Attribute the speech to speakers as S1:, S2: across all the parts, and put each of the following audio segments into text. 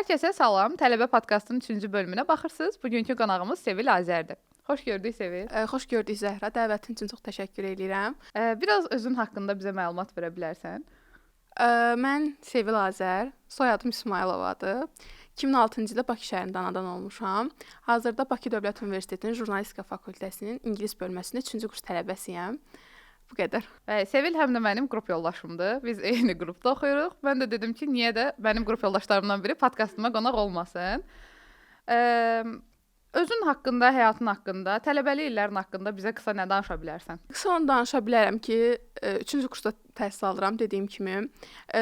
S1: Hər kəsə salam. Tələbə podkastının 3-cü bölümünə baxırsınız. Bugünkü qonağımız Sevil Azərdir. Xoş gördük, Sevil.
S2: Xoş gördük, Zəhra. Dəvətin üçün çox təşəkkür eləyirəm.
S1: Biraz özün haqqında bizə məlumat verə bilərsən?
S2: Mən Sevil Azər, soyadım İsmayılovadır. 2006-cı ildə Bakı şəhərində anadan olmuşam. Hazırda Bakı Dövlət Universitetinin Jurnalistika fakültəsinin ingilis bölməsində 3-cü kurs tələbəsiyəm. Bu qədər.
S1: Bəli, Sevil həm də mənim qrup yoldaşımdır. Biz eyni qrupda oxuyuruq. Mən də dedim ki, niyə də mənim qrup yoldaşlarımdan biri podkastıma qonaq olmasın. Özün haqqında, həyatın haqqında, tələbəlik illərin haqqında bizə qısa nə danışa bilərsən?
S2: Qısa onu danışa bilərəm ki, 3-cü kursda təhsil alıram dediyim kimi.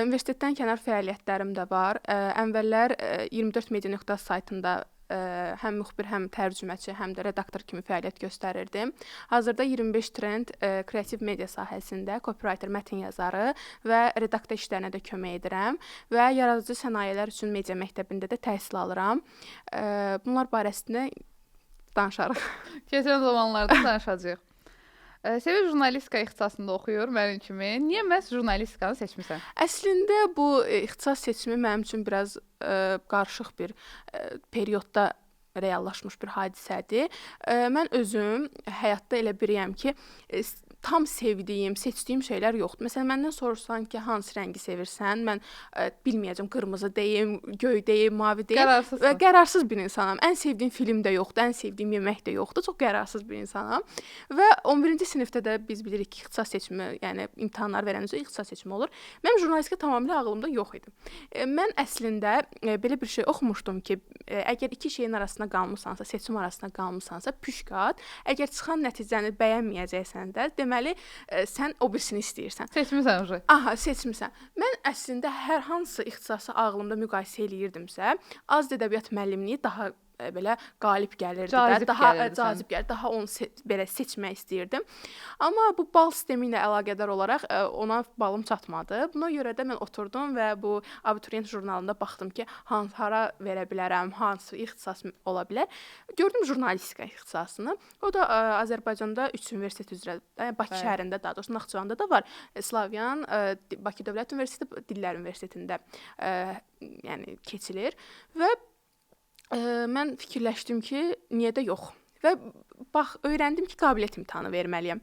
S2: Universitetdən kənar fəaliyyətlərim də var. Əvvəllər 24 media.az saytında həm müxbir, həm tərcüməçi, həm də redaktor kimi fəaliyyət göstərirdim. Hazırda 25 Trend kreativ media sahəsində copywriter, mətn yazarı və redaktor işlərinə də kömək edirəm və yaradıcı sənayelər üçün media məktəbində də təhsil alıram. Bunlar barəsində danışarıq.
S1: Keçən zamanlarda danışacağıq. Sevil jurnalistika ixtisasında oxuyur mənim kimi. Niyə məhz jurnalistikanı seçmisən?
S2: Əslində bu ixtisas seçimi mənim üçün biraz qarışıq bir periodda reallaşmış bir hadisədir. Mən özüm həyatda elə biriyəm ki, tam sevdiyim, seçdiyim şeylər yoxdur. Məsələn, məndən soruşsan ki, hansı rəngi sevirsən, mən bilməyəcəm, qırmızı deyim, göy deyim, mavi deyim.
S1: Qərarsızsan.
S2: Və qərarsız bir insanam. Ən sevdiyim film də yoxdur, ən sevdiyim yemək də yoxdur. Çox qərarsız bir insanam. Və 11-ci sinifdə də biz bilirik ki, ixtisas seçimi, yəni imtahanlar verəndə ixtisas seçimi olur. Mənim jurnalistika tamamilə ağlımda yox idi. Mən əslində belə bir şey oxumuşdum ki, əgər iki şeyin arasında qalmısansa, seçim arasında qalmısansa, püşk at. Əgər çıxan nəticəni bəyənməyəcəksən də, deməli sən o birisini istəyirsən.
S1: Seçmisən uje.
S2: Aha, seçmisən. Mən əslində hər hansı ixtisası ağlımda müqayisə eləyirdimsə, az ədəbiyyat müəllimliyi daha belə qalib gəlirdi də, daha cazib gəlirdi, daha onu belə seçmək istəyirdim. Amma bu bal sistemi ilə əlaqədar olaraq ona balım çatmadı. Buna görə də mən oturdum və bu abituriyent jurnalında baxdım ki, hara verə bilərəm, hansı ixtisas ola bilər. Gördüm jurnalistika ixtisasını. O da Azərbaycanda 3 universitet üzrə, Bakı şəhərində, daha doğrusu Naxçıvanda da var. Slavyan, Bakı Dövlət Universiteti, Dillər Universitetində yəni keçilir və mən fikirləşdim ki, niyə də yox. Və bax, öyrəndim ki, qabiliyyət imtahanı verməliyəm.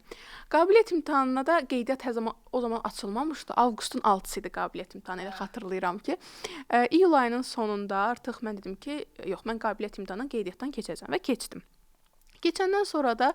S2: Qabiliyyət imtahanına da qeydiyyat hər zaman o zaman açılmamışdı. Avqustun 6-sı idi qabiliyyət imtahanı, elə xatırlayıram ki. İyul ayının sonunda artıq mən dedim ki, yox, mən qabiliyyət imtahanından qeydiyyatdan keçəcəm və keçdim. Keçəndən sonra da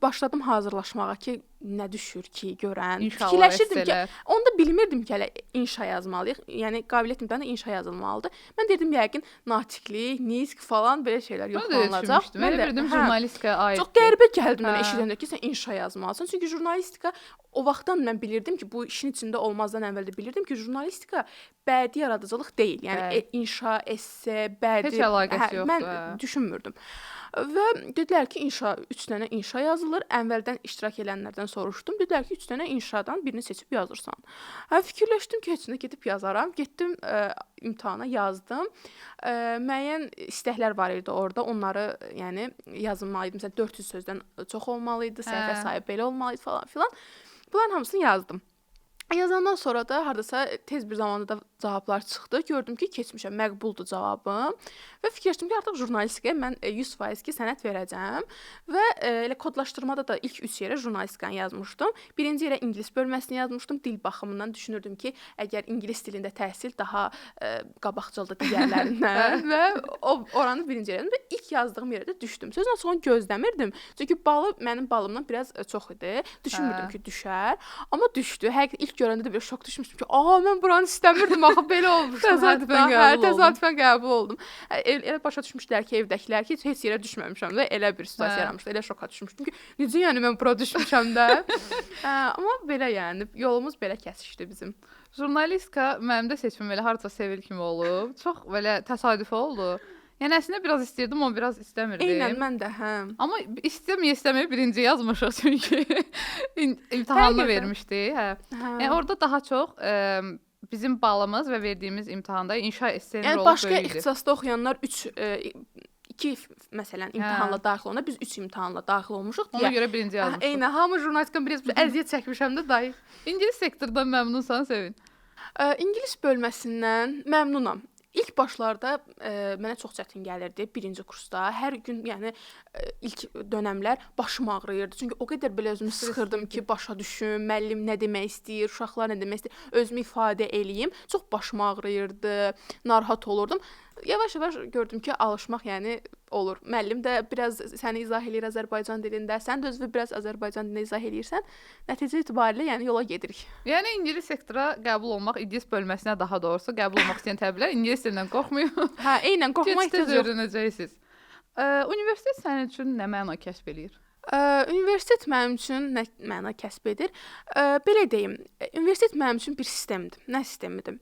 S2: başladım hazırlaşmağa ki, nə düşür ki, görən. Fikirləşirdim ki, onu da bilmirdim ki, hələ inşa yazmalıyıq. Yəni qabiliyyət imtahanında inşa yazılmalıdır. Mən dedim yəqin natiqlik, nitq falan belə şeylər yoxlanılacaq.
S1: Mən də bilirdim jurnalistikaya aiddir.
S2: Çox qəribə gəldi mənə eşidəndə ki, sən inşa yazmalısan. Çünki jurnalistika o vaxtdan mən bilirdim ki, bu işin içində olmazdan əvvəl də bilirdim ki, jurnalistika bədii yaradıcılıq deyil. Yəni inşa, esse, bədii
S1: heç əlaqəsi yoxdur.
S2: Mən düşünmürdüm. Və dedilər ki, inşa, 3 dənə inşa yazılır. Əvvəldən iştirak edənlərdən soruşdum. Dedilər ki, 3 dənə inşadan birini seçib yazırsan. Hə, fikirləşdim ki, heç nə gedib yazaram. Getdim imtahana, yazdım. Müəyyən istəklər var idi orada. Onları yəni yazılmalı idi. Məsələn, 400 sözdən çox olmalı idi, səhifə sayı belə olmalı idi falan filan. Bunların hamısını yazdım. Yazandan sonra da hardasa tez bir zamanda da cavablar çıxdı. Gördüm ki, keçmişəm, məqbuldur cavabım. Və fikirləşdim ki, artıq jurnalistikaya mən 100% ki, sənəd verəcəm. Və elə kodlaşdırmada da ilk 3 yerə jurnalistikanı yazmışdım. Birinci yerə ingilis bölməsini yazmışdım. Dil baxımından düşünürdüm ki, əgər ingilis dilində təhsil daha qabaqcıldır digərlərindən və oranı birinci yerə və ilk yazdığım yerə də düşdüm. Sözün açığı onu gözləmirdim. Çünki balı mənim balımdan biraz çox idi. Düşünmürdüm ki, düşər. Amma düşdü. Həqiqətən ilk görəndə də bir şok düşmüşdüm ki, mən buranı istəmirdim axı, belə olmuşdum. Təsadüfən qəbul oldum. Elə başa düşmüşdülər ki, evdəkilər ki, heç yerə düşməmişəm də, elə bir situasiya yaranmışdı, elə şoka düşmüşdüm ki, necə yəni mən bura düşmüşəm də. Amma belə yəni, yolumuz belə kəsişdi bizim.
S1: Jurnalistika mənim də seçimim elə hardasa Sevil kimi olub. Çox belə təsadüfi oldu. Yəni əslində biraz istəyirdim, amma biraz istəmirdim.
S2: Eynən, mən də, hə.
S1: Amma istəməyə birinci yazmışıq çünki imtahanını vermişdi, hə. Yəni orada daha çox bizim balımız və verdiyimiz imtahanda inşa essenin
S2: yəni,
S1: rolu
S2: başqa
S1: böyük idi.
S2: İxtisasda oxuyanlar 2 məsələn imtahanla daxil olana, biz 3 imtahanla daxil olmuşuq deyə.
S1: Ona görə birinci yazmışdıq.
S2: Eynən, hamı jurnalistikanı biraz əziyyət çəkmişəm də dayı.
S1: İngilis sektordan məmnunsan, Sevin?
S2: İngilis bölməsindən məmnunam. İlk başlarda mənə çox çətin gəlirdi birinci kursda. Hər gün, yəni ilk dönəmlər başım ağrıyırdı. Çünki o qədər belə özümü sıxırdım ki, başa düşüm, müəllim nə demək istəyir, uşaqlar nə demək istəyir, özümü ifadə eləyim. Çox başım ağrıyırdı, narahat olurdum. Yavaş-yavaş gördüm ki, alışmaq yəni olur. Müəllim də biraz səni izah eləyir Azərbaycan dilində, sən də özünü biraz Azərbaycan dilində izah eləyirsən. Nəticə itibarilə yəni yola gedirik.
S1: Yəni ingilis sektora qəbul olmaq, ingilis bölməsinə daha doğrusu qəbul olmaq istəyən tələbələr ingilis dilindən qorxmayın.
S2: Hə, eynən qorxmağa ehtiyac yox.
S1: Öyrənəcəksiniz. Universitet sənin üçün nə məna kəsb eləyir?
S2: Universitet mənim üçün nə məna kəsb edir? Belə deyim, universitet mənim üçün bir sistemdir. Nə sistemidir?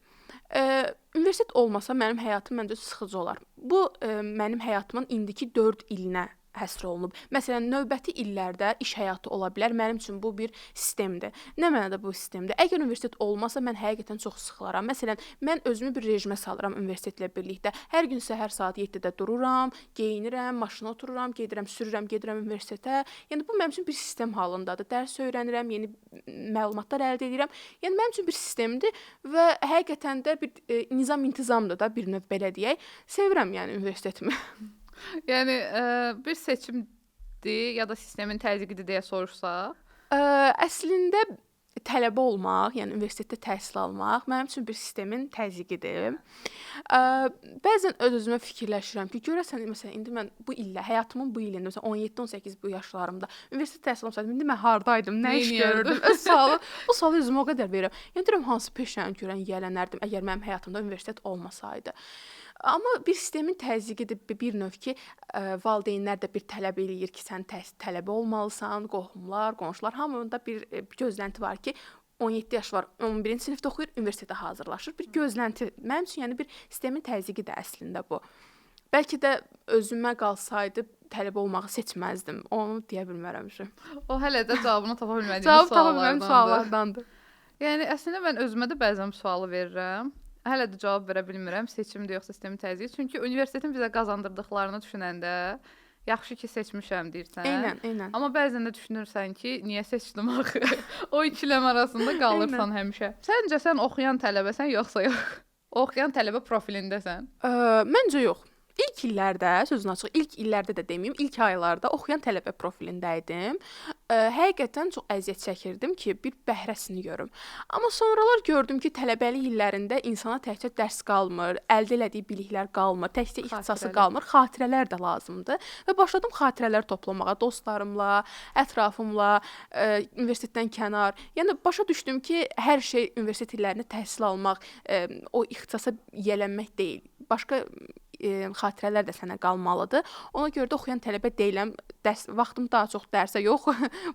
S2: Universitet olmasa mənim həyatım məncə sıxıcı olar. Bu mənim həyatımın indiki 4 ilinə həsr olunub. Məsələn, növbəti illərdə iş həyatı ola bilər. Mənim üçün bu bir sistemdir. Nə mənada bu sistemdir? Əgər universitet olmasa mən həqiqətən çox sıxılaram. Məsələn, mən özümü bir rejimə salıram universitetlə birlikdə. Hər gün səhər saat 7-də dururam, geyinirəm, maşına otururam, gedirəm, sürürəm, gedirəm universitetə. Yəni bu mənim üçün bir sistem halındadır. Dərs öyrənirəm, yeni məlumatlar əldə edirəm. Yəni mənim üçün bir sistemdir və həqiqətən də bir nizam-intizamdır da bir növ belə deyək. Sevirəm yəni universitetimi.
S1: Yəni bir seçimdir ya da sistemin təzyiqidir deyə soruşsaq?
S2: Əslində tələbə olmaq, yəni universitetdə təhsil almaq mənim üçün bir sistemin təzyiqidir. Bəzən öz-özümə fikirləşirəm ki, görəsən məsələn indi mən bu illə, həyatımın bu ilində, məsələn 17-18 bu yaşlarımda universitet təhsil almasaydım, indi mən hardaydım, nə iş görürdüm? Öz sualı, bu sualı özümə o qədər verirəm. Yəni deyirəm hansı peşəni görən yiyələnərdim əgər mənim həyatımda universitet olmasaydı. Amma bir sistemin təzyiqidir bir növ ki, valideynlər də bir tələb eləyir ki, sən tələbə olmalısan, qohumlar, qonşular, hamının da bir gözlənti var ki, 17 yaş var, 11-ci sinifdə oxuyur, universitetə hazırlaşır. Bir gözlənti. Mənim üçün yəni bir sistemin təzyiqi də əslində bu. Bəlkə də özümə qalsaydı tələbə olmağı seçməzdim. Onu deyə bilmərəm ki.
S1: O hələ də cavabını tapa bilmədiyim
S2: Cavab tapa bilmədiyim suallardandır.
S1: Yəni əslində mən özümə də bəzən sualı verirəm. Hələ də cavab verə bilmirəm, seçimdir yoxsa sistemin təzyiqi. Çünki universitetin bizə qazandırdıqlarını düşünəndə yaxşı ki seçmişəm deyirsən.
S2: Eynən, eynən.
S1: Amma bəzən də düşünürsən ki, niyə seçdim axı? O ikiləm arasında qalırsan həmişə. Səncə sən oxuyan tələbəsən yoxsa yox? Oxuyan tələbə profilindəsən?
S2: Məncə yox. İlk illərdə, sözün açığı, ilk illərdə də deməyim, ilk aylarda oxuyan tələbə profilində idim. Həqiqətən çox əziyyət çəkirdim ki, bir bəhrəsini görüm. Amma sonralar gördüm ki, tələbəlik illərində insana təkcə dərs qalmır, əldə elədiyi biliklər qalmır, təkcə ixtisası qalmır, xatirələr də lazımdır. Və başladım xatirələr toplamağa dostlarımla, ətrafımla, universitetdən kənar. Yəni başa düşdüm ki, hər şey universitet illərində təhsil almaq, o ixtisasa yiyələnmək deyil. Başqa xatirələr də sənə qalmalıdır. Ona görə də oxuyan tələbə deyiləm. Dərs, vaxtımı daha çox dərsə yox,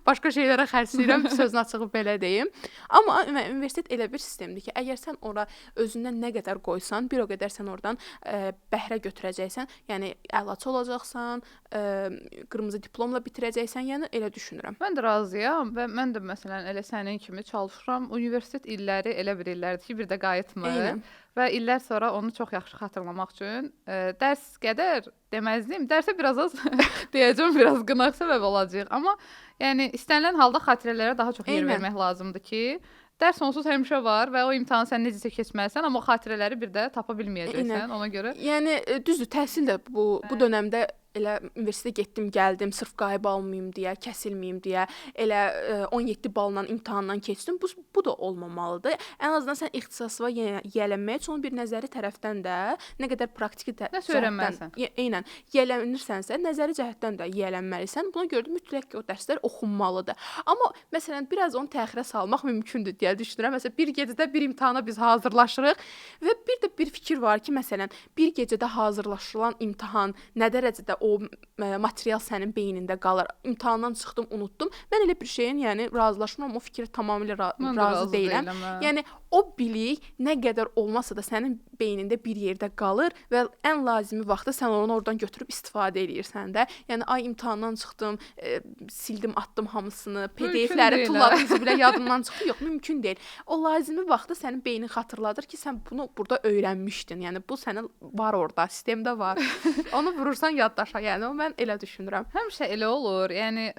S2: başqa şeylərə xərcləyirəm, sözün açığı belə deyim. Amma universitet elə bir sistemdir ki, əgər sən ora özündən nə qədər qoysan, bir o qədər sən oradan bəhrə götürəcəksən, yəni əlaçı olacaqsan, qırmızı diplomla bitirəcəksən, yəni elə düşünürəm.
S1: Mən də razıyam və mən də məsələn elə sənin kimi çalışıram. Universitet illəri elə bir illərdir ki, bir də qayıtmır.
S2: Eynən.
S1: Və illər sonra onu çox yaxşı xatırlamaq üçün dərs qədər deməzdim. Dərsə biraz az deyəcəm, biraz qınaq səbəb olacaq. Amma yəni istənilən halda xatirələrə daha çox yer vermək lazımdır ki, dərs onsuz həmişə var və o imtahanı sən necəsə keçməlisən, amma o xatirələri bir də tapa bilməyəcəksən ona görə.
S2: Yəni düzdür, təhsil də bu dönəmdə elə universitetə getdim, gəldim, sırf qayıb almayım deyə, kəsilməyim deyə, elə 17 balla imtahandan keçdim. Bu da olmamalıdır. Ən azından sən ixtisasına yiyələnmək üçün onu bir nəzəri tərəfdən də, nə qədər praktiki
S1: cəhətdən,
S2: eynən, yiyələnirsənsə, nəzəri cəhətdən də yiyələnməlisən. Buna görə də mütləq ki, o dərslər oxunmalıdır. Amma məsələn, biraz onu təxirə salmaq mümkündür deyə düşünürəm. Məsələn, bir gecədə bir imtahana biz hazırlaşırıq və bir də bir fikir var ki, məsələn, bir gecədə hazırlaşılan imtahan nə dərəcədə o material sənin beynində qalır. İmtahandan çıxdım, unutdum. Mən elə bir şeyin, yəni razılaşmıram, o fikrə tamamilə razı deyiləm. Yəni o bilik nə qədər olmasa da sənin beynində bir yerdə qalır və ən lazımi vaxtda sən onu oradan götürüb istifadə eləyirsən də. Yəni ay imtahandan çıxdım, sildim, atdım hamısını, PDF-ləri tulladım, belə yadımdan çıxdı. Yox, mümkün deyil. O lazımi vaxtda sənin beynin xatırladır ki, sən bunu burada öyrənmişdin. Yəni bu sənin var orada, sistemdə var. Onu vurursan yaddaşına. başa. Yəni o mən elə düşünürəm.
S1: Həmişə elə olur. Yəni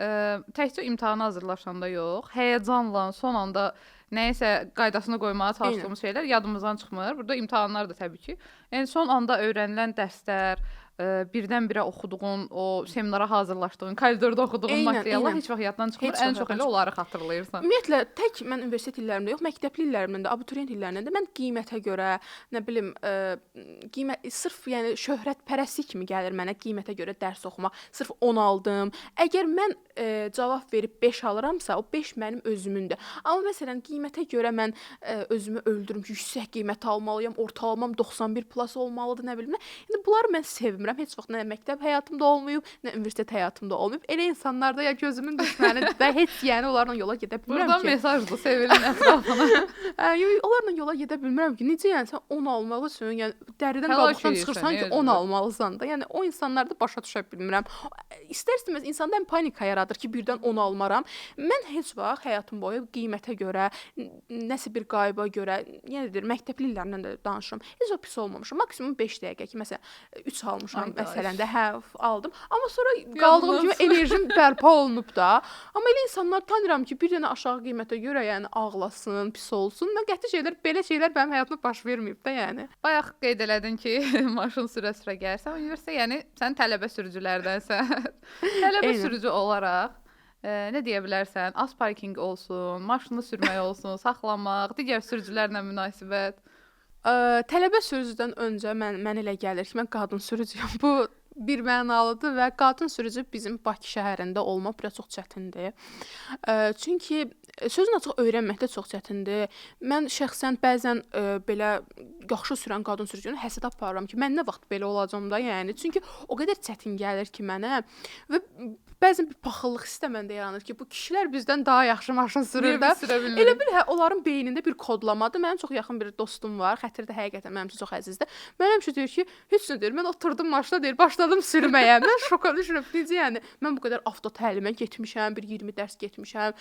S1: təkcə imtahana hazırlaşanda yox, həyəcanla son anda nəyisə qaydasına qoymağa çalışdığımız şeylər yadımızdan çıxmır. Burada imtahanlar da təbii ki. Yəni son anda öyrənilən dərslər, birdən-birə oxuduğun, o seminara hazırlaşdığın, koridorda oxuduğun materiallar heç vaxt yaddan çıxmır. Ən çox elə onları xatırlayırsan.
S2: Ümumiyyətlə tək mən universitet illərimdə yox, məktəbli illərimdə də, abituriyent illərimdə də mən qiymətə görə, nə bilim, qiymət sırf yəni şöhrətpərəstlik kimi gəlir mənə qiymətə görə dərs oxumaq. Sırf 10 aldım. Əgər mən cavab verib 5 alıramsa, o 5 mənim özümündür. Amma məsələn qiymətə görə mən özümü öldürüm ki, yüksək qiymət almalıyam, ortalamam 91 plus olmalıdır, nə bilim nə. Yəni bunları mən sevmirəm. Heç vaxt nə məktəb həyatımda olmayıb, nə universitet həyatımda olmayıb. Elə insanlar da ya gözümün düşməni və heç yəni onlarla yola gedə bilmirəm
S1: ki. Buradan mesajdır Sevilin ətrafına.
S2: Onlarla yola gedə bilmirəm ki, necə yəni sən 10 almaq üçün, yəni dəridən qabıqdan çıxırsan ki, 10 almalısan da. Yəni o insanları da başa düşə bilmirəm. İstər-istəməz insanda həm panika yaradır ki, birdən 10 almaram. Mən heç vaxt həyatım boyu qiymətə görə, nəsə bir qayba görə, yəni deyir, məktəbli illərimdən də danışıram. Heç vaxt pis olmamışam. Maksimum 5 dəqiqə ki, məsələn 3 almışam. Məsələn də hə aldım. Amma sonra qaldığım kimi enerjim bərpa olunub da. Amma elə insanlar tanıyıram ki, bir dənə aşağı qiymətə görə yəni ağlasın, pis olsun. Mən qəti şeylər, belə şeylər mənim həyatımda baş verməyib də yəni.
S1: Bayaq qeyd elədin ki, maşın sürə-sürə gəlsən universitetə, yəni sən tələbə sürücülərdənsən. Tələbə sürücü olaraq nə deyə bilərsən? Az parking olsun, maşını sürmək olsun, saxlamaq, digər sürücülərlə münasibət.
S2: Tələbə sürücüdən öncə mən elə gəlir ki, mən qadın sürücüyəm. Bu bir mənalıdır və qadın sürücü bizim Bakı şəhərində olmaq biraz çox çətindir. Çünki sözün açığı öyrənmək də çox çətindir. Mən şəxsən bəzən belə yaxşı sürən qadın sürücünü həsəd aparıram ki, mən nə vaxt belə olacam da, yəni. Çünki o qədər çətin gəlir ki mənə və bəzən bir paxıllıq hissi də məndə yaranır ki, bu kişilər bizdən daha yaxşı maşın sürür də. Elə bil hə, onların beynində bir kodlamadır. Mənim çox yaxın bir dostum var. Xətirdə həqiqətən mənim üçün çox əzizdir. Mənə həmişə deyir ki, heç nə deyir, mən oturdum maşına deyir, başladım sürməyə. Mən şoka düşürəm. Necə yəni? Mən bu qədər avto təlimə getmişəm, bir 20 dərs getmişəm,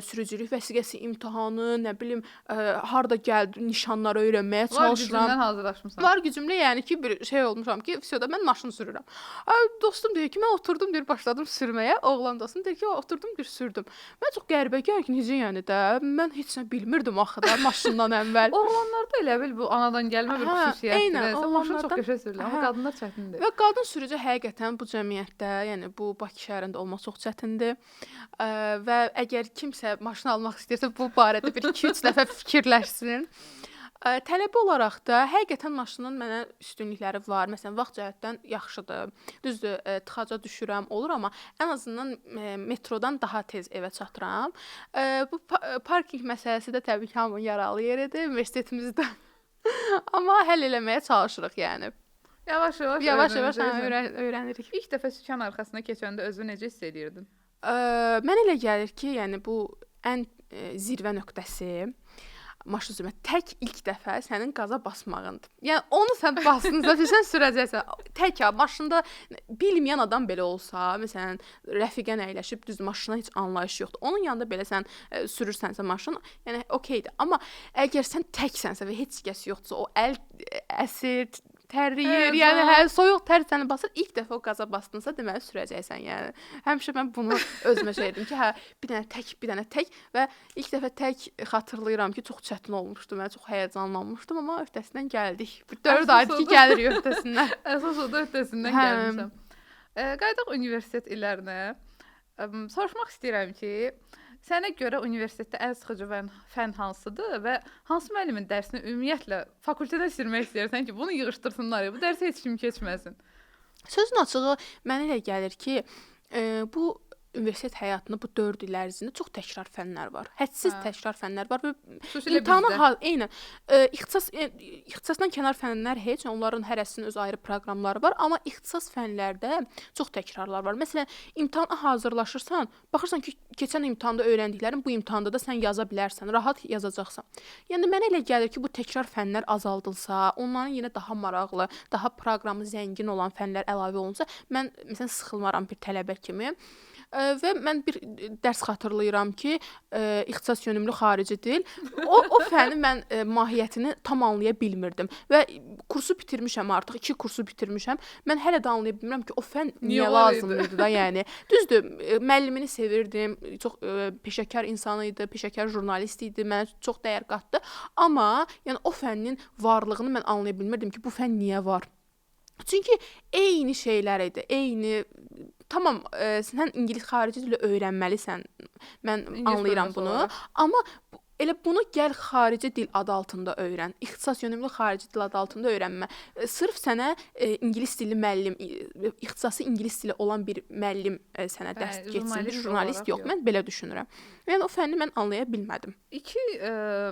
S2: sürücülük vəsiqəsi imtahanı, nə bilim, harda gəldi nişanları öyrənməyə çalışıram.
S1: Var gücümlə hazırlaşmısan.
S2: Var gücümlə, yəni ki, bir şey olmuşam ki, vəsə də mən maşın sürürəm. Dostum deyir ki, mən oturdum deyir, başladım sürməyə. Oğlan dostum deyir ki, oturdum bir sürdüm. Mən çox qəribə gəlir ki, necə yəni də? Mən heç nə bilmirdim axı da maşından əvvəl.
S1: Oğlanlarda elə bil bu anadan gəlmə bir xüsusiyyətdir. Maşın çox qəşəng sürülür, amma qadınlar çətindir.
S2: Və qadın sürücü həqiqətən bu cəmiyyətdə, yəni bu Bakı şəhərində olmaq çox çətindir. Və əgər kimsə maşın almaq istəyirsə bu barədə bir 2-3 dəfə fikirləşsin. Tələbə olaraq da həqiqətən maşının mənə üstünlükləri var. Məsələn, vaxt cəhətdən yaxşıdır. Düzdür, tıxaca düşürəm, olur, amma ən azından metrodan daha tez evə çatıram. Bu parking məsələsi də təbii ki, hamının yaralı yeridir universitetimizdə. Amma həll eləməyə çalışırıq yəni.
S1: Yavaş-yavaş
S2: öyrənirik.
S1: İlk dəfə sükan arxasına keçəndə özünü necə hiss edirdin?
S2: Mənə elə gəlir ki, yəni bu ən zirvə nöqtəsi maşın sürmək tək ilk dəfə sənin qaza basmağındır. Yəni onu sən bastınsa, sən sürəcəksən. Tək ha, maşında bilməyən adam belə olsa, məsələn, rəfiqən əyləşib, düz maşına heç anlayışı yoxdur. Onun yanında belə sən sürürsənsə maşın, yəni okeydir. Amma əgər sən təksənsə və heç kəs yoxdursa, o əl əsir, tərləyir, yəni hə, soyuq tər səni basır. İlk dəfə o qaza bastınsa, deməli sürəcəksən, yəni. Həmişə mən bunu özümə şey edim ki, hə, bir dənə tək, bir dənə tək və ilk dəfə tək xatırlayıram ki, çox çətin olmuşdu, mən çox həyəcanlanmışdım, amma öhdəsindən gəldik. Bir 4 aydır ki, gəlirik öhdəsindən.
S1: Əsas o da öhdəsindən gəlmişəm. Qayıdaq universitet illərinə. Soruşmaq istəyirəm ki, sənə görə universitetdə ən sıxıcı fən hansıdır və hansı müəllimin dərsini ümumiyyətlə fakültədə sürmək istəyirsən ki, bunu yığışdırsınlar, bu dərsi heç kim keçməsin?
S2: Sözün açığı, mənə elə gəlir ki, bu universitet həyatında bu 4 il ərzində çox təkrar fənlər var. Hədsiz təkrar fənlər var və imtahana eynən ixtisasdan kənar fənlər heç, onların hərəsinin öz ayrı proqramları var, amma ixtisas fənlərdə çox təkrarlar var. Məsələn, imtahana hazırlaşırsan, baxırsan ki, keçən imtahanda öyrəndiklərin bu imtahanda da sən yaza bilərsən, rahat yazacaqsan. Yəni mənə elə gəlir ki, bu təkrar fənlər azaldılsa, onların yenə daha maraqlı, daha proqramı zəngin olan fənlər əlavə olunsa, mən məsələn sıxılmaram bir tələbə kimi. Və mən bir dərs xatırlayıram ki, ixtisas yönümlü xarici dil. O fəni mən mahiyyətini tam anlaya bilmirdim və kursu bitirmişəm artıq, 2 kursu bitirmişəm. Mən hələ də anlaya bilmirəm ki, o fən niyə lazım idi da, yəni. Düzdür, müəllimini sevirdim, çox peşəkar insan idi, peşəkar jurnalist idi, mənə çox dəyər qatdı. Amma yəni o fənnin varlığını mən anlaya bilmirdim ki, bu fən niyə var? Çünki eyni şeylər idi, eyni. Tamam, sən ingilis xarici dili öyrənməlisən. Mən İngilis anlayıram bunu. Olaraq. Amma elə bunu gəl xarici dil adı altında öyrən. İxtisas yönümlü xarici dil adı altında öyrənmə. Sırf sənə ingilis dilli müəllim, ixtisası ingilis dili olan bir müəllim sənə dərs keçsin, bir jurnalist yox. Mən belə düşünürəm. Yəni o fənni mən anlaya bilmədim.
S1: İki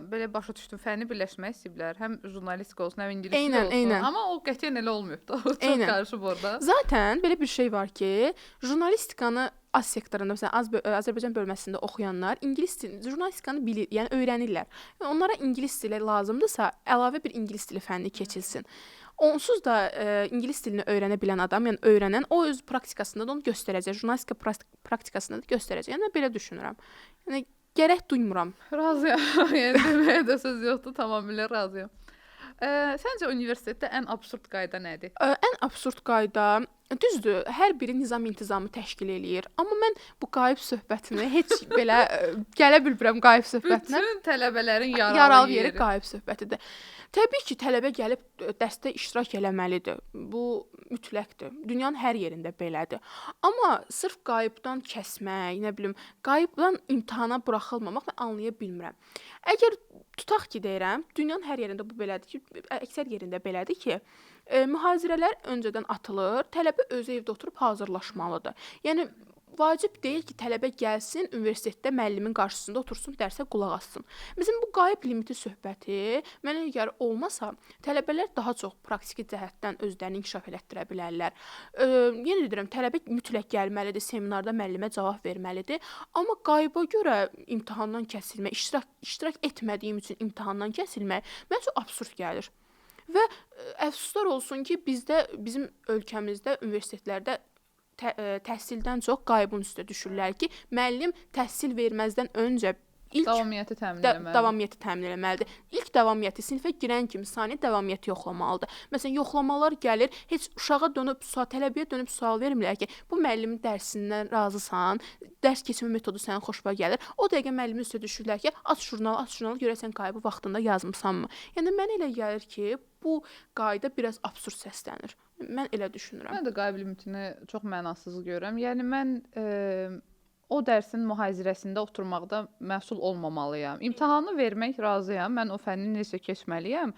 S1: belə başa düşdüm, fənni birləşdirmək istəyiblər. Həm jurnalistika olsun, həm ingilis dili olsun. Eynən. Amma o qətiyyən elə olmayıb da. Çox qarışıb orada.
S2: Zaten belə bir şey var ki, jurnalistikanı az sektorunda, məsələn, Azərbaycan bölməsində oxuyanlar ingilis dilini, jurnalistikanı bilir, yəni öyrənirlər. Yəni, onlara ingilis dili lazımdırsa, əlavə bir ingilis dili fənni keçilsin. Onsuz da ingilis dilini öyrənə bilən adam, yəni öyrənən, o öz praktikasında da onu göstərəcək, jurnalistika praktikasında da göstərəcək. Yəni, mən belə düşünürəm. Yəni, gərək duymuram.
S1: Razıyam. Yəni, deməyə də söz yoxdur, tamamilə razıyam. Səncə universitetdə ən absurd qayda nədir?
S2: Ən absurd qayda, düzdür, hər biri nizam-intizamı təşkil eləyir. Amma mən bu qayıb söhbətini heç belə gələ bilmirəm qayıb söhbətinə.
S1: Bütün tələbələrin yaralı yeri
S2: qayıb söhbətidir. Təbii ki, tələbə gəlib dərsdə iştirak eləməlidir. Bu mütləqdir. Dünyanın hər yerində belədir. Amma sırf qayıbdan kəsmək, nə bilim, qayıbdan imtahana buraxılmamaq mən anlaya bilmirəm. Əgər tutaq ki, deyirəm, dünyanın hər yerində bu belədir ki, əksər yerində belədir ki, mühazirələr öncədən atılır, tələbə özü evdə oturub hazırlaşmalıdır. Yəni, vacib deyil ki, tələbə gəlsin, universitetdə müəllimin qarşısında otursun, dərsə qulaq assın. Bizim bu qayıb limiti söhbəti mənə əgər olmasa, tələbələr daha çox praktiki cəhətdən özlərini inkişaf elətdirə bilərlər. Yenə deyirəm, tələbə mütləq gəlməlidir, seminarda müəllimə cavab verməlidir. Amma qayıba görə imtahandan kəsilmək, iştirak etmədiyim üçün imtahandan kəsilmək mənə çox absurd gəlir. Və əfsuslar olsun ki, bizdə, bizim ölkəmizdə, universitetlərdə təhsildən çox qayıbın üstə düşürlər ki, müəllim təhsil verməzdən öncə ilk
S1: davamiyyəti təmin eləməlidir.
S2: Davamiyyəti təmin eləməlidir. İlk davamiyyəti sinifə girən kimi saniyə davamiyyəti yoxlamalıdır. Məsələn, yoxlamalar gəlir, heç uşağa dönüb, tələbəyə dönüb sual vermirlər ki, bu müəllimin dərsindən razısan, dərs keçmə metodu sənin xoşuna gəlir. O dəqiqə müəllimin üstə düşürlər ki, aç jurnalı, aç jurnalı, görəsən qayıbı vaxtında yazmısanmı? Yəni mənə elə gəlir ki, bu qayda biraz absurd səslənir. Mən elə düşünürəm.
S1: Mən də qayıb limitini çox mənasız görürəm. Yəni mən o dərsin mühazirəsində oturmaqda məsul olmamalıyam. İmtahanı vermək razıyam. Mən o fənni necə keçməliyəm.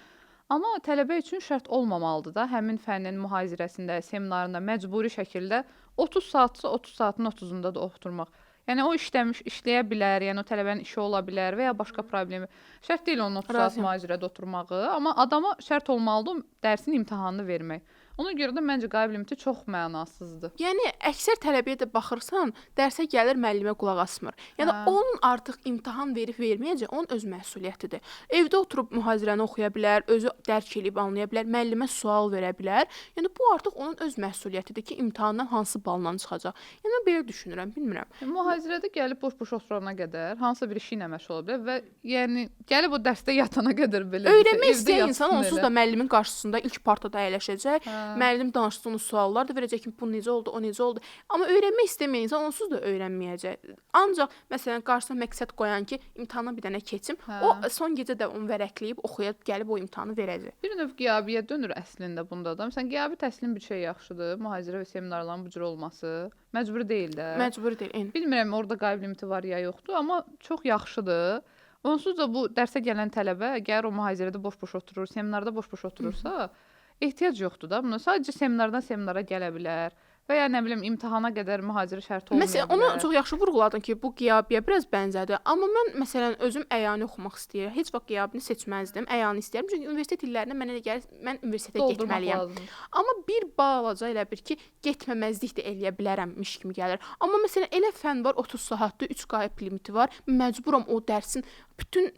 S1: Amma tələbə üçün şərt olmamalıdır da həmin fənnin mühazirəsində, seminarında məcburi şəkildə 30 saatsa 30 saatın 30-unda da oturmaq. Yəni o işləmiş, işləyə bilər, yəni o tələbənin işi ola bilər və ya başqa problemi. Şərt deyil onun 30 saat mühazirədə oturmağı, amma adama şərt olmalıdır dərsin imtahanını vermək. Ona görə də məncə qayıb limiti çox mənasızdır.
S2: Yəni əksər tələbəyə də baxırsan, dərsə gəlir, müəllimə qulaq asmır. Yəni onun artıq imtahan verib verməyəcək, onun öz məsuliyyətidir. Evdə oturub mühazirəni oxuya bilər, özü dərk eləyib anlaya bilər, müəllimə sual verə bilər. Yəni bu artıq onun öz məsuliyyətidir ki, imtahandan hansı balla çıxacaq. Yəni mən belə düşünürəm, bilmirəm.
S1: Mühazirədə gəlib boş-boş oturana qədər hansısa bir işi ilə məşğul ola bilər və yəni gəlib o dərsdə yatana qədər belə.
S2: Öyrənmək istəyən insan onsuz da müəllimin qarşısında ilk partada əyləşəcək. Müəllim danışsa onu suallar da verəcək ki, bu necə oldu, o necə oldu. Amma öyrənmək istəməyən insan onsuz da öyrənməyəcək. Ancaq məsələn qarşısına məqsəd qoyan ki, imtahana bir dənə keçim, o son gecə də onu vərəqləyib oxuyub gəlib o imtahanı verəcək.
S1: Bir növ qiyabiyə dönür əslində bunda da. Məsələn, qiyabi təhsilin bir şey yaxşıdır, mühazirə və seminarların bu cür olması məcburi deyil də.
S2: Məcburi deyil, eyni.
S1: Bilmirəm orada qayıb limiti var ya yoxdur, amma çox yaxşıdır. Onsuz da bu dərsə gələn tələbə əgər o mühazirədə boş-boş oturur, seminarda boş-boş oturursa, ehtiyac yoxdur da buna. Sadəcə seminardan seminara gələ bilər və ya nə bilim imtahana qədər mühazirə şərti olmaya
S2: bilər. Məsələn, onu çox yaxşı vurğuladın ki, bu qiyabiyə biraz bənzədir. Amma mən məsələn özüm əyani oxumaq istəyirəm. Heç vaxt qiyabini seçməzdim. Əyani istəyirəm. Çünki universitet illərində mənə elə gəlir, mən universitetə getməliyəm.
S1: Lazım.
S2: Amma bir balaca elə bir ki, getməməzlik də eləyə bilərəmmiş kimi gəlir. Amma məsələn elə fən var, 30 saatdır, 3 qayıb limiti var. Məcburam o dərsin bütün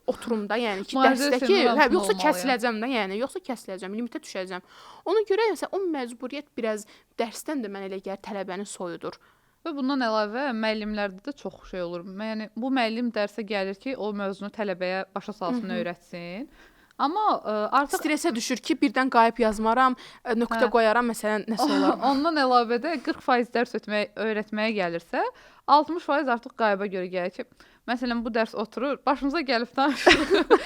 S2: oturumda, yəni ki, dərsdəki, hə, yoxsa kəsiləcəm də, yəni, yoxsa kəsiləcəm, limitə düşəcəm. Ona görə məsələn o məcburiyyət biraz dərsdən də mənə elə gəlir tələbəni soyudur.
S1: Və bundan əlavə müəllimlərdə də çox şey olur. Yəni bu müəllim dərsə gəlir ki, o mövzunu tələbəyə başa salsın, öyrətsin. Amma artıq
S2: stressə düşür ki, birdən qayıb yazmaram, nöqtə qoyaram, məsələn, nəsə olar.
S1: Ondan əlavə də 40% dərs öyrətməyə gəlirsə, 60% artıq qayıba görə gəlir ki, məsələn, bu dərs oturur, başımıza gəlib danışır.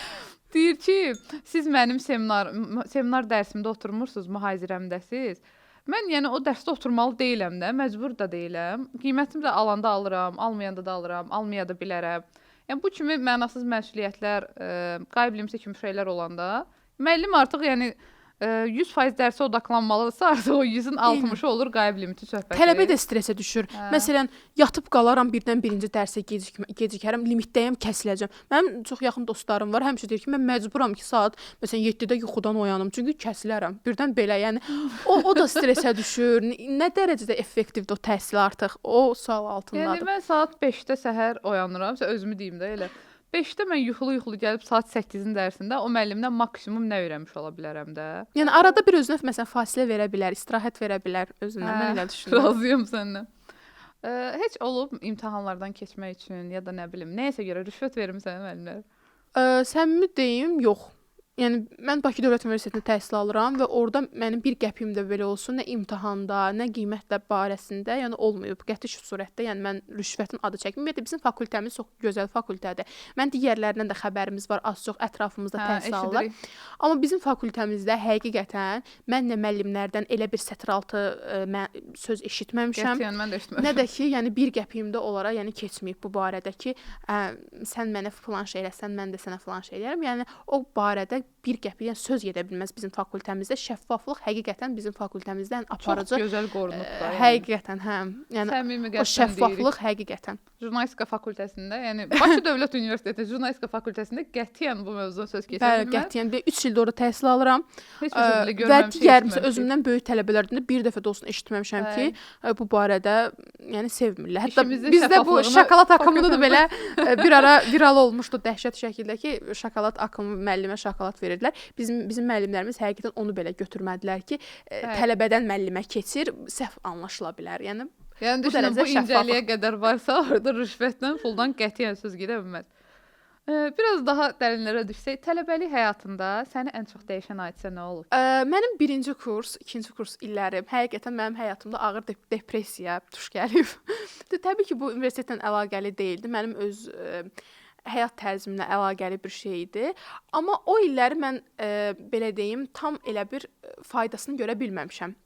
S1: Deyir ki, siz mənim seminar dərsimdə oturmursunuz, mühazirəmdəsiz. Mən yəni o dərsdə oturmalı deyiləm də, məcbur da deyiləm. Qiymətimi də alanda alıram, almayanda da alıram, almaya da bilərəm. Yəni bu kimi mənasız məsuliyyətlər, qayıb limiti kimi şeylər olanda müəllim artıq yəni 100% dərsə odaqlanmalıdırsa, artıq o 100-ün 60-ı olur qayıb limiti söhbəti.
S2: Tələbə də stressə düşür. Hə. Məsələn, yatıb qalaram, birdən birinci dərsə gecikərəm, limitdəyəm, kəsiləcəm. Mənim çox yaxın dostlarım var, həmişə deyir ki, mən məcburam ki, saat məsələn 7-də yuxudan oyanım, çünki kəsilərəm. Birdən belə, yəni o da stressə düşür. Nə dərəcədə effektivdir o təhsil artıq? O sual altındadır.
S1: Yəni mən saat 5-də səhər oyanıram, özümü deyim də elə. 5-də mən yuxulu-yuxulu gəlib saat 8-in dərsində o müəllimdən maksimum nə öyrənmiş ola bilərəm də.
S2: Yəni arada bir özünə məsələn fasilə verə bilər, istirahət verə bilər özünə. Mən elə düşünürəm.
S1: Razıyam səndən. Heç olub imtahanlardan keçmək üçün ya da nə bilim, nəyəsə görə rüşvət vermisən müəllimlərə?
S2: Səmimi deyim, yox. Yəni mən Bakı Dövlət Universitetində təhsil alıram və orada mənim bir qəpiyim də belə olsun, nə imtahanda, nə qiymətlə barəsində, yəni olmayıb. Qəti surətdə, yəni mən rüşvətin adı çəkməyim. Ümumiyyətlə bizim fakültəmiz çox gözəl fakültədir. Mən digərlərindən də xəbərimiz var, az-çox ətrafımızda təhsil alırlar. Amma bizim fakültəmizdə həqiqətən mən nə müəllimlərdən elə bir sətiraltı söz eşitməmişəm.
S1: Qətiyyən mən də eşitməmişəm.
S2: Nə də ki, yəni bir qəpiyim də olaraq, yəni keçməyib bu barədə ki, sən mənə filan şey eləsən, mən də sənə filan şey eləyərəm. Yəni o barədə bir qəpiyə söz gedə bilməz bizim fakültəmizdə. Şəffaflıq həqiqətən bizim fakültəmizdən aparıcı.
S1: Çox gözəl qorunub da. Yəni.
S2: Həqiqətən, hə. Yəni
S1: səmimi
S2: o şəffaflıq həqiqətən.
S1: Jurnalistika fakültəsində, yəni Bakı Dövlət Universiteti Jurnalistika fakültəsində qətiyyən bu mövzudan söz keçə bilməz.
S2: Bəli, qətiyyən. 3 ildir orada təhsil alıram.
S1: Heç bir şey görməmişəm.
S2: Və digər özümdən böyük tələbələrdən də bir dəfə də olsun eşitməmişəm ki, bu barədə yəni sevmirlər. Hətta bizdə bu şokolad akımında da belə bir ara viral olmuşdu dəhşət şəkildə ki, şokolad akımı müəllimə şokolad verirdilər. Bizim müəllimlərimiz həqiqətən onu belə götürmədilər ki, tələbədən müəllimə keçir, səhv anlaşıla bilər. Yəni
S1: düşünün, bu incəliyə qədər varsa, orada rüşvətdən, puldan qətiyyən söz gedə bilməz. Biraz daha dərinlərə düşsək, tələbəlik həyatında səni ən çox dəyişən hadisə nə olub?
S2: Mənim birinci kurs, ikinci kurs illərim həqiqətən mənim həyatımda ağır depressiyaya tuş gəlib. Təbii ki, bu universitetlə əlaqəli deyildi. Mənim öz həyat tərzimlə əlaqəli bir şey idi. Amma o illəri mən belə deyim, tam elə bir faydasını görə bilməmişəm.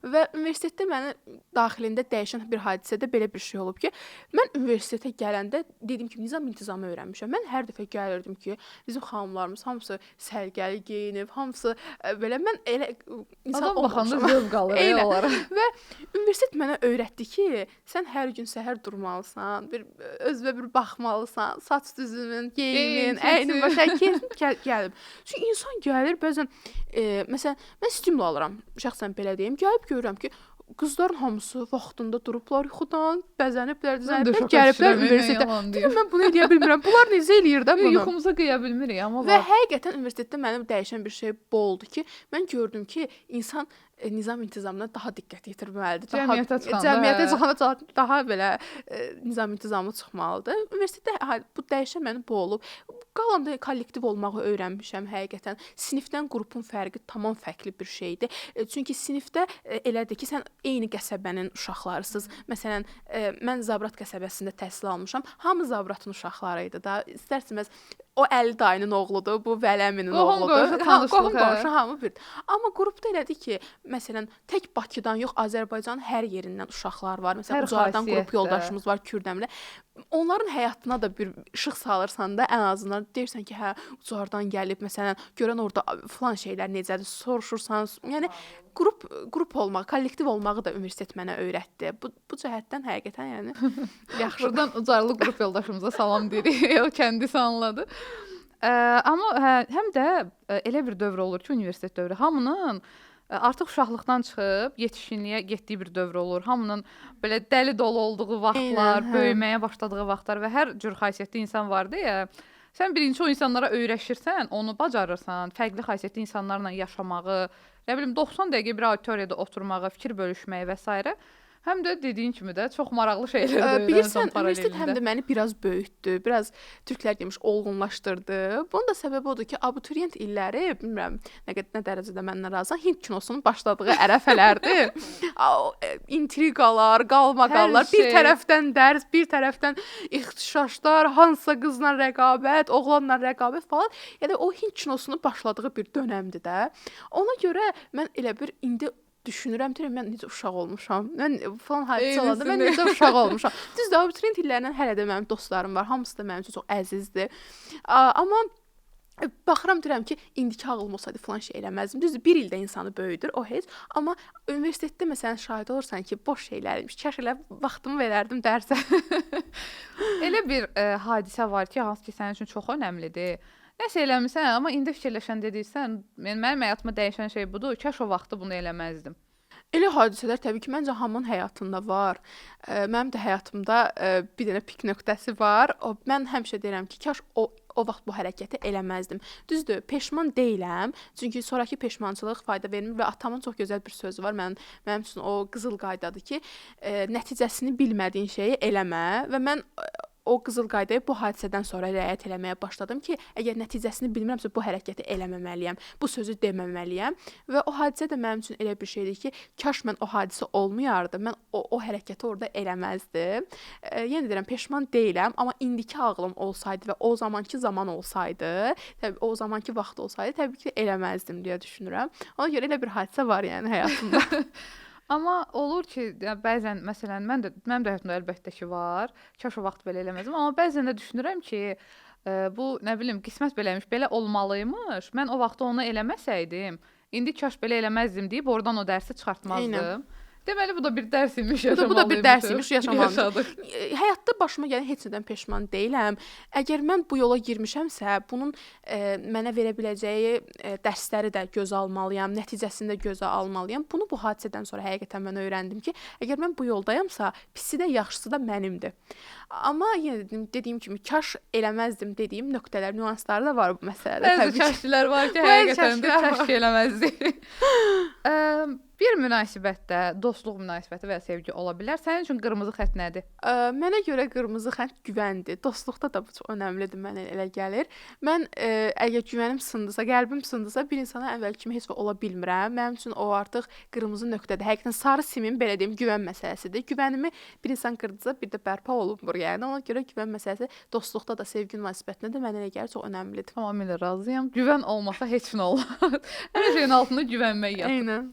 S2: Və universitetdə məni daxilində dəyişən bir hadisədə belə bir şey olub ki, mən universitetə gələndə dediyim kimi nizam-intizamı öyrənmişəm. Mən hər dəfə gəlirdim ki, bizim xanımlarımız hamısı səliqəli geyinib, hamısı belə, mən elə insan
S1: adam baxanda zövq alır onlara.
S2: Və universitet mənə öyrətdi ki, sən hər gün səhər durmalısan, bir özünə bir baxmalısan, saç düzümün, geyimin, əynin başa gəlib. Çünki insan gəlir bəzən, məsələn, mən stimul alıram, şəxsən belə deyim, gəlib görürəm ki, qızların hamısı vaxtında durublar yuxudan, bəzəniblər, düzəniblər, gəliblər universitetə. Deyirəm, mən bunu eləyə bilmirəm. Bunlar necə eləyir də bunu?
S1: Yuxumuza qıya bilmirik, amma
S2: və həqiqətən universitetdə mənim dəyişən bir şey bu oldu ki, mən gördüm ki, insan nizam-intizamına daha diqqət yetirməlidir. Cəmiyyətə çıxanda daha belə nizam-intizamlı çıxmalıdır. Universitetdə bu dəyişən mənim bu olub. Qalanda kollektiv olmağı öyrənmişəm həqiqətən. Sinifdən qrupun fərqi tamam fərqli bir şeydir. Çünki sinifdə elədir ki, sən eyni qəsəbənin uşaqlarısınız. Məsələn, mən Zabrat qəsəbəsində təhsil almışam. Hamı Zabratın uşaqları idi da. İstərsiniz o Əli dayının oğludur, bu Vəli əminin oğludur. Qohum qonşu hamı bir. Amma qrupda elədir ki, məsələn, tək Bakıdan yox, Azərbaycanın hər yerindən uşaqlar var. Məsələn, Ucardan qrup yoldaşımız var, Kürdəmlə. Onların həyatına da bir işıq salırsan da, ən azından deyirsən ki, hə, Ucardan gəlib, məsələn, görən orada filan şeylər necədir, soruşursan. Yəni qrup olmaq, kollektiv olmağı da universitet mənə öyrətdi. Bu cəhətdən həqiqətən yəni yaxşı.
S1: Buradan Ucarlı qrup yoldaşımıza salam deyirik. O kəndisi anladı. Amma həm də elə bir dövr olur ki, universitet dövrü hamının artıq uşaqlıqdan çıxıb yetişkinliyə getdiyi bir dövr olur. Hamının belə dəli dolu olduğu vaxtlar, böyüməyə başladığı vaxtlar və hər cür xasiyyətli insan vardı ya. Sən birinci o insanlara öyrəşirsən, onu bacarırsan, fərqli xasiyyətli insanlarla yaşamağı, nə bilim 90 dəqiqə bir auditoriyada oturmağı, fikir bölüşməyi və s. Həm də dediyin kimi də çox maraqlı şeylər də öyrənirsən.
S2: Bilirsən, universitet həm də məni biraz böyütdü, biraz türklər demiş olğunlaşdırdı. Bunun da səbəbi odur ki, abituriyent illəri, bilmirəm nə qədər nə dərəcədə məndən razısan, Hind kinosunun başladığı ərəfələrdir. İntriqalar, qalmaqallar, bir tərəfdən dərs, bir tərəfdən ixtişaşlar, hansısa qızla rəqabət, oğlanla rəqabət falan. Yəni o Hind kinosunun başladığı bir dönəmdir də. Ona görə mən elə bir indi düşünürəm, deyirəm, mən necə uşaq olmuşam. Mən falan hadisə olanda mən necə uşaq olmuşam. Düzdür, abituriyent illərindən hələ də mənim dostlarım var. Hamısı da mənim üçün çox əzizdir. Amma baxıram, deyirəm ki, indiki ağlım olsaydı falan şey eləməzdim. Düzdür, bir ildə insanı böyüdür, o heç. Amma universitetdə məsələn şahid olursan ki, boş şeylərmiş. Kaş elə vaxtımı verərdim dərsə.
S1: Elə bir hadisə var ki, hansı ki sənin üçün çox önəmlidir. Nəsə eləmisən, amma indi fikirləşəndə deyirsən, yəni mənim həyatıma dəyişən şey budur, kaş o vaxtı bunu eləməzdim.
S2: Elə hadisələr təbii ki, məncə hamının həyatında var. Mənim də həyatımda bir dənə pik nöqtəsi var. Mən həmişə deyirəm ki, kaş o vaxt bu hərəkəti eləməzdim. Düzdür, peşman deyiləm. Çünki sonrakı peşmançılıq fayda vermir və atamın çox gözəl bir sözü var. Mənim üçün o qızıl qaydadır ki, nəticəsini bilmədiyin şeyi eləmə və mən o qızıl qaydaya bu hadisədən sonra riayət eləməyə başladım ki, əgər nəticəsini bilmirəmsə bu hərəkəti eləməməliyəm, bu sözü deməməliyəm və o hadisə də mənim üçün elə bir şeydir ki, kaş mən o hadisə olmayardı, mən o hərəkəti orada eləməzdim. Yenə deyirəm, peşman deyiləm, amma indiki ağlım olsaydı və o zamanki zaman olsaydı, təbii o zamanki vaxt olsaydı, təbii ki, eləməzdim deyə düşünürəm. Ona görə elə bir hadisə var yəni həyatımda.
S1: Amma olur ki, bəzən məsələn mənim də həyatımda əlbəttə ki var. Kaş o vaxt belə eləməzdim, amma bəzən də düşünürəm ki, bu nə bilim qismət beləmiş, belə olmalıymış. Mən o vaxt onu eləməsəydim, indi kaş belə eləməzdim deyib oradan o dərsi çıxartmazdım. Eynən. Deməli bu da bir dərs imiş, yaşamalıymışıq.
S2: Bu da bir dərs imiş, yaşamalıymışıq. Həyatda başıma gələn heç nədən peşman deyiləm. Əgər mən bu yola girmişəmsə, bunun mənə verə biləcəyi dərsləri də gözə almalıyam, nəticəsini də gözə almalıyam. Bunu bu hadisədən sonra həqiqətən mən öyrəndim ki, əgər mən bu yoldayamsa, pisi də, yaxşısı da mənimdir. Amma yenə dediyim kimi, kaş eləməzdim dediyim nöqtələr, nüansları da var bu məsələdə.
S1: Bəzi kaşlar var ki, həqiqətən də kaş eləməzdik. Bir münasibətdə, dostluq münasibəti və ya sevgi ola bilər. Sənin üçün qırmızı xətt nədir?
S2: Mənə görə qırmızı xətt güvəndir. Dostluqda da bu çox önəmlidir, mənə elə gəlir. Mən əgər güvənim sındısa, qəlbim sındısa, bir insana əvvəl kimi heç vaxt ola bilmirəm. Mənim üçün o artıq qırmızı nöqtədir. Həqiqətən sarı simin, belə deyim, güvən məsələsidir. Güvənimi bir insan qırdısa, bir də bərpa olunmur. Yəni ona görə güvən məsələsi dostluqda da, sevgi münasibətində də mənə elə gəlir çox önəmlidir.
S1: Tamamilə razıyam. Güvən olmasa heç nə olmaz. Hər şeyin altında güvənmək yatır.
S2: Eynən.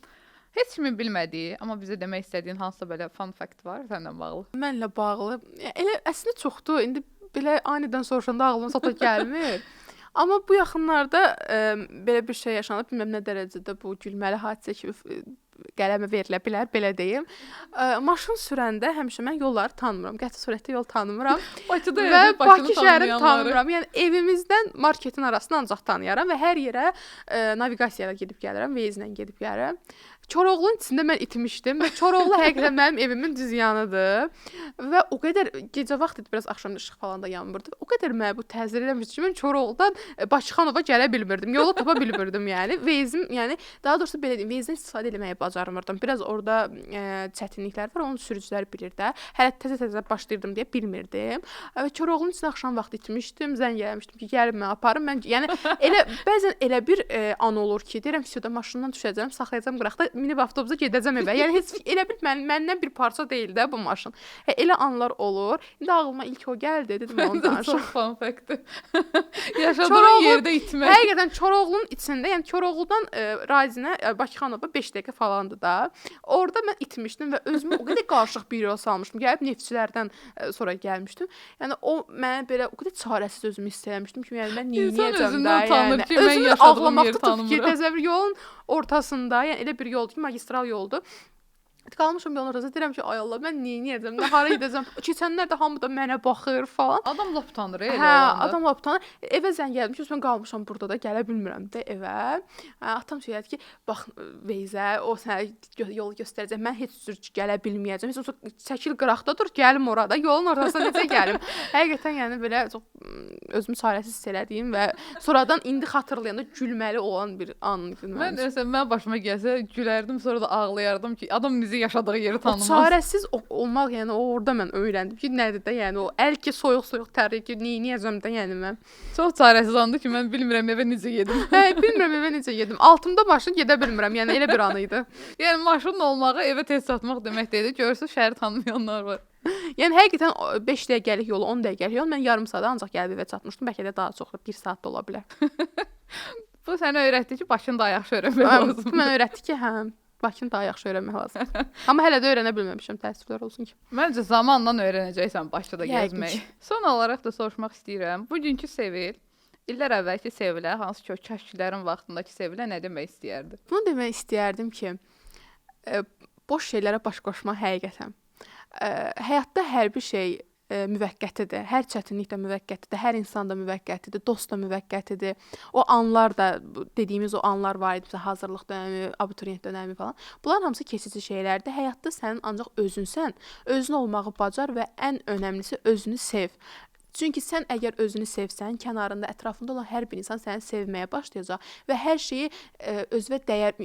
S1: Heç kimin bilmədiyi, amma bizə demək istədiyin hansısa belə fun fact var səninlə bağlı?
S2: Mənlə bağlı? Elə əslində çoxdur. İndi belə anidən soruşanda ağlıma zada gəlmir. Amma bu yaxınlarda belə bir şey yaşanıb, bilməm nə dərəcədə bu gülməli hadisə kimi qələmə verilə bilər, belə deyim. Maşın sürəndə həmişə mən yolları tanımıram. Qəti surətdə yol tanımıram.
S1: Bakıda
S2: və Bakı şəhərini tanımıram. Yəni evimizdən marketin arasını ancaq tanıyaram və hər yerə naviqasiya ilə gedib gəlirəm, Waze-ilə gedib gəlirəm. Koroğlunun içində mən itmişdim və Koroğlu həqiqətən mənim evimin düz yanıdır. Və o qədər gecə vaxt idi, biraz axşam işıq falan da yanmırdı. O qədər mənə bu təsir eləmişdi ki, mən Koroğludan Bakıxanova gələ bilmirdim. Yolu tapa bilmirdim yəni. Waze-im, yəni daha doğrusu belə deyim, Waze-dən istifadə eləməyi bacarmırdım. Biraz orada çətinliklər var, onu sürücülər bilir də. Hələ təzə-təzə başlayırdım deyə bilmirdim. Və Koroğlunun içində axşam vaxtı itmişdim, zəng eləmişdim ki, gəlin məni aparın. Mən yəni elə bəzən elə bir an olur ki, deyirəm ki, maşından düşəcəm, saxlayacam qıraqda, minib avtobusa gedəcəm evə. Yəni heç elə bil məndən bir parça deyil də bu maşın. Elə anlar olur. İndi ağlıma ilk o gəldi, dedim onu danışım.
S1: Çox fun fact-dir. Yaşadığın yerdə itmək.
S2: Həqiqətən Koroğlunun içində, yəni Koroğludan Razinə Bakıxanova 5 dəqiqə falandı da. Orada mən itmişdim və özümü o qədər qarışıq bir yola salmışdım. Gəlib neftçilərdən sonra gəlmişdim. Yəni o mənə belə o qədər çarəsiz özümü hiss eləmişdim ki, yəni mən neyniyəcəm də, yəni
S1: ki, mən yaşadığım yeri tanımıram.
S2: Təsəvvür yolun ortasında, yəni elə bir yoldur ki, magistral yoldur. Qalmışam yolun ortasında, deyirəm ki, ay Allah, mən neyniyəcəm, hara gedəcəm? Keçənlər də hamı da mənə baxır falan.
S1: Adam lap utanır elə
S2: olanda. Hə, adam lap utanır. Evə zəng gəldim ki, mən qalmışam burada da, gələ bilmirəm də evə. Atam şey dedi ki, bax Veyzə, o sənə yolu göstərəcək. Mən heç cür gələ bilməyəcəm. Heç olmasa çəkil qıraqda dur, gəlim orada. Yolun ortasına necə gəlim? Həqiqətən yəni belə çox özümü çarəsiz hiss elədiyim və sonradan indi xatırlayanda gülməli olan bir an idi.
S1: Mən məsələn, mən başıma gəlsə gülərdim, sonra da ağlayardım ki, adam necə bizi yaşadığı yeri
S2: O
S1: tanımaz.
S2: çarəsiz olmaq, yəni o orada mən öyrəndim ki, nədir də, yəni o əl ki soyuq-soyuq tərləyir ki, neyniyəcəm də, yəni mən.
S1: Çox çarəsiz andı ki, mən bilmirəm evə necə gedim.
S2: Hə, bilmirəm evə necə gedim. Altımda maşın gedə bilmirəm. Yəni elə bir an idi.
S1: Yəni maşının olmağı evə tez çatmaq demək deyil. Görürsüz, şəhəri tanımayanlar var.
S2: Yəni həqiqətən 5 dəqiqəlik yolu, 10 dəqiqəlik yol mən yarım saata ancaq gəlib evə çatmışdım. Bəlkə də daha çox, 1 saat da ola bilər.
S1: Bu sənə öyrətdi ki, Bakını daha yaxşı öyrənmək lazımdır.
S2: Bu mənə öyrətdi ki, hə, Bakını daha yaxşı öyrənmək lazımdır. Amma hələ də öyrənə bilməmişəm, təəssüflər olsun ki.
S1: Məncə zamanla öyrənəcəksən Bakıda gəzməyi.
S2: Yəqin ki.
S1: Son olaraq da soruşmaq istəyirəm. Bugünkü Sevil, illər əvvəlki Sevilə, hansı ki o kəşflərin vaxtındakı Sevilə nə demək istəyərdi?
S2: Bunu demək istəyərdim ki, boş şeylərə baş qoşma həqiqətən. Həyatda hər bir şey müvəqqətidir. Hər çətinlik də müvəqqətidir, hər insan da müvəqqətidir, dost da müvəqqətidir. O anlar da, dediyimiz o anlar var idi, məsələn, hazırlıq dönəmi, abituriyent dönəmi falan. Bunların hamısı keçici şeylərdir. Həyatda sənin ancaq özünsən. Özün olmağı bacar və ən önəmlisi özünü sev. Çünki sən əgər özünü sevsən, kənarında, ətrafında olan hər bir insan səni sevməyə başlayacaq və hər şeyi özünə dəyər,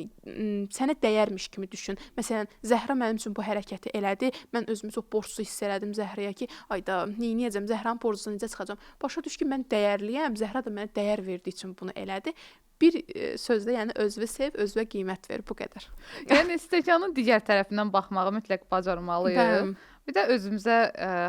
S2: sənə dəyərmiş kimi düşün. Məsələn, Zəhra mənim üçün bu hərəkəti elədi. Mən özümü çox borclu hiss elədim Zəhraya ki, ayda, neyniyəcəm, Zəhranın borcuna necə çıxacam? Başa düş ki, mən dəyərliyəm, Zəhra da mənə dəyər verdiyi üçün bunu elədi. Bir sözlə, yəni özünü sev, özünə qiymət ver, bu qədər.
S1: Yəni stəkanın digər tərəfindən baxmağı mütləq bacarmalıyıq. Bir də özümüzə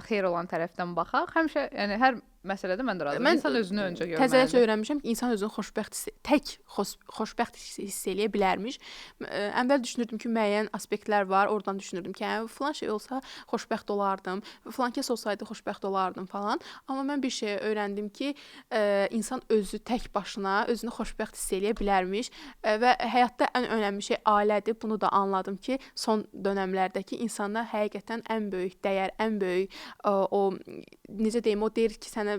S1: xeyir olan tərəfdən baxaq. Həmişə, yəni hər məsələdə mən də razıyam. İnsan özünü öncə görməlidir.
S2: Təzəcə öyrənmişəm ki, insan özünü xoşbəxt tək xoşbəxt hiss eləyə bilərmiş. Əvvəl düşünürdüm ki, müəyyən aspektlər var. Oradan düşünürdüm ki, hə, filan şey olsa xoşbəxt olardım, filan kəs olsaydı xoşbəxt olardım falan. Amma mən bir şey öyrəndim ki, insan özü tək başına özünü xoşbəxt hiss eləyə bilərmiş və həyatda ən önəmli şey ailədir. Bunu da anladım ki, son dönəmlərdəki insana həqiqətən ən böyük dəyər, ən böyük o necə deyim, o deyir ki, sənə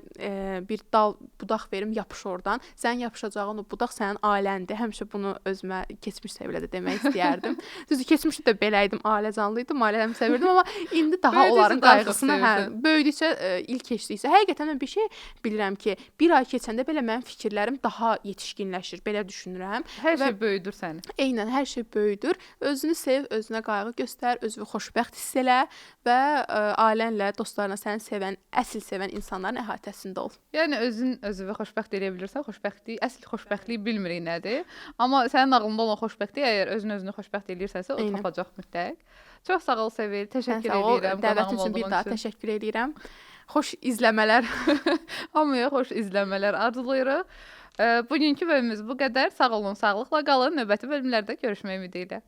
S2: bir dal, budaq verim, yapış oradan. Sənin yapışacağın o budaq sənin ailəndir. Həmişə bunu özümə keçmiş səviyyədə demək istəyərdim. Düzdür, keçmişdə də belə idim, ailə canlıydım, ailəmi sevirdim, amma indi daha onların qayğısını, hə, böyüdükcə, il keçdikcə həqiqətən mən bir şey bilirəm ki, bir ay keçəndə belə mənim fikirlərim daha yetişkinləşir, belə düşünürəm.
S1: Hər şey böyüdür səni.
S2: Eynən, hər şey böyüdür. Özünü sev, özünə qayğı göstər, özünü xoşbəxt hiss elə və ailənlə, dostlarına səni sevən, əsl sevən insanların əhatəsində ol.
S1: Yəni özünü xoşbəxt eləyə bilirsən, xoşbəxtlik, əsl xoşbəxtlik bilmirik nədir. Amma sənin ağlında olan xoşbəxtlik, əgər özünü xoşbəxt eləyirsənsə, o tapacaq mütləq. Çox sağ ol Sevil, təşəkkür edirəm.
S2: Dəvətin üçün bir daha təşəkkür edirəm. Xoş izləmələr.
S1: Hamıya xoş izləmələr arzulayırıq. Bugünkü bölümümüz bu qədər. Sağ olun, sağlıqla qalın. Növbəti bölümlərdə görüşmək ümidi ilə.